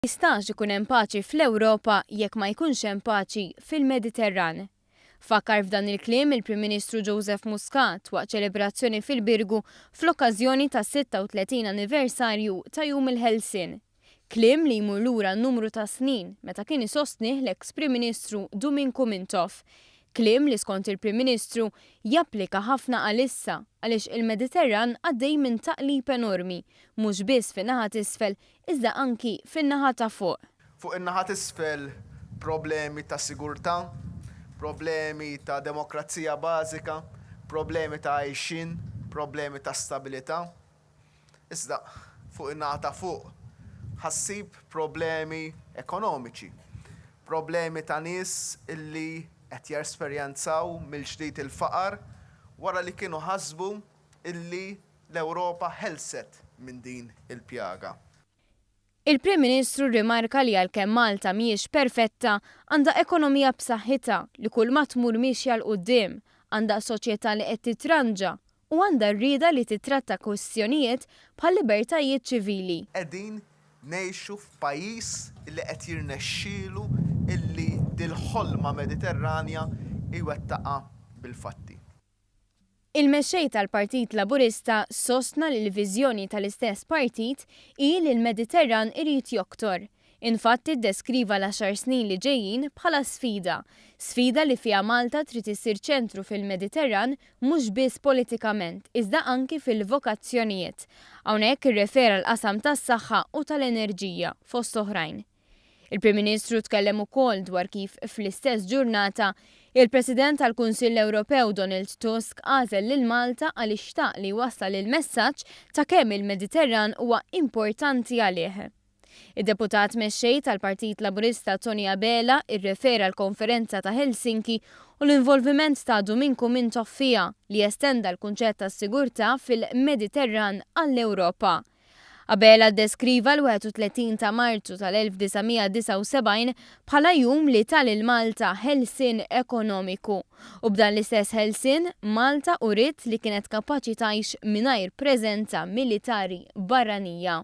Jistax ikun hemm paċi fl-Ewropa jekk ma jkunx hemm paċi fil-Mediterran. Fakkar f'dan il-kliem il-Prim Ministru Joseph Muscat waqt ċelebrazzjoni fil-Birgu fl-okkażjoni tas-36 anniversarju ta' Jum il-Ħelsien. Kliem li jmur lura numru ta' snin meta kien isostnih l-eks Prim Ministru Duminku Mintoff. Kliem li skont il-Prim Ministru japplika ħafna għalissa għaliex il-Mediterran għaddej minn taqlib enormi, mhux biss fin-naħa t'isfel iżda anki fin-naħa ta' fuq. Fuq in-naħa t'isfel problemi ta' sigurtà, problemi ta' demokrazija bażika, problemi ta' għajxien, problemi ta' stabilità. Iżda fuq in-naħa ta' fuq ħa ssib problemi ekonomiċi, problemi ta' nies illi qed jesperjenzaw mill-ġdid il-faqar wara li kienu ħasbu illi l-Ewropa ħelset minn din il-pjaga. Il-Prim Ministru rrimarka li għalkemm Malta mhijiex perfetta, għandha ekonomija b'saħħitha li kull ma tmur miexja 'l quddiem, għandha soċjetà li qed titranġa u għandha r-rieda li titratta kwistjonijiet bħal-libertajiet ċivili. Qegħdin ngħixu f'pajjiż li qed jirnexxielu illi dil-ħolma Mediterranja jwettaqha bil-fatti. Il-Mexxej tal-Partit Laburista sostna li l-viżjoni tal-istess partit hi li l-Mediterran irid joktor. Infatti ddeskriva l-għaxar snin li ġejjin bħala sfida. Sfida li fiha Malta trid issir ċentru fil-Mediterran mhux biss politikament iżda anki fil-vokazzjonijiet. Hawnhekk irrefera l-qasam tas-saħħa u tal-enerġija, fost oħrajn. Il-Prim Ministru tkellem ukoll dwar kif fl-istess ġurnata, il-President tal-Kunsill Ewropew Donald Tusk għażel lil Malta għaliex xtaq li jwassal il-messaġġ ta' kemm il-Mediterran huwa importanti għalih. Id-Deputat Mexxej tal-Partit Laburista Toni Abela rrefera l-konferenza ta' Helsinki u l-involviment ta' Duminku Mintoff fiha li estenda l-kunċett tas-sigurtà fil-Mediterran għall-Ewropa. Abela ddeskriva l-31 ta' Marzu tal-1979 bħala jum li ta lil Malta ħelsien ekonomiku u b'dan l-istess ħelsien Malta uriet li kienet kapaċi tgħix mingħajr preżenza militari barranija.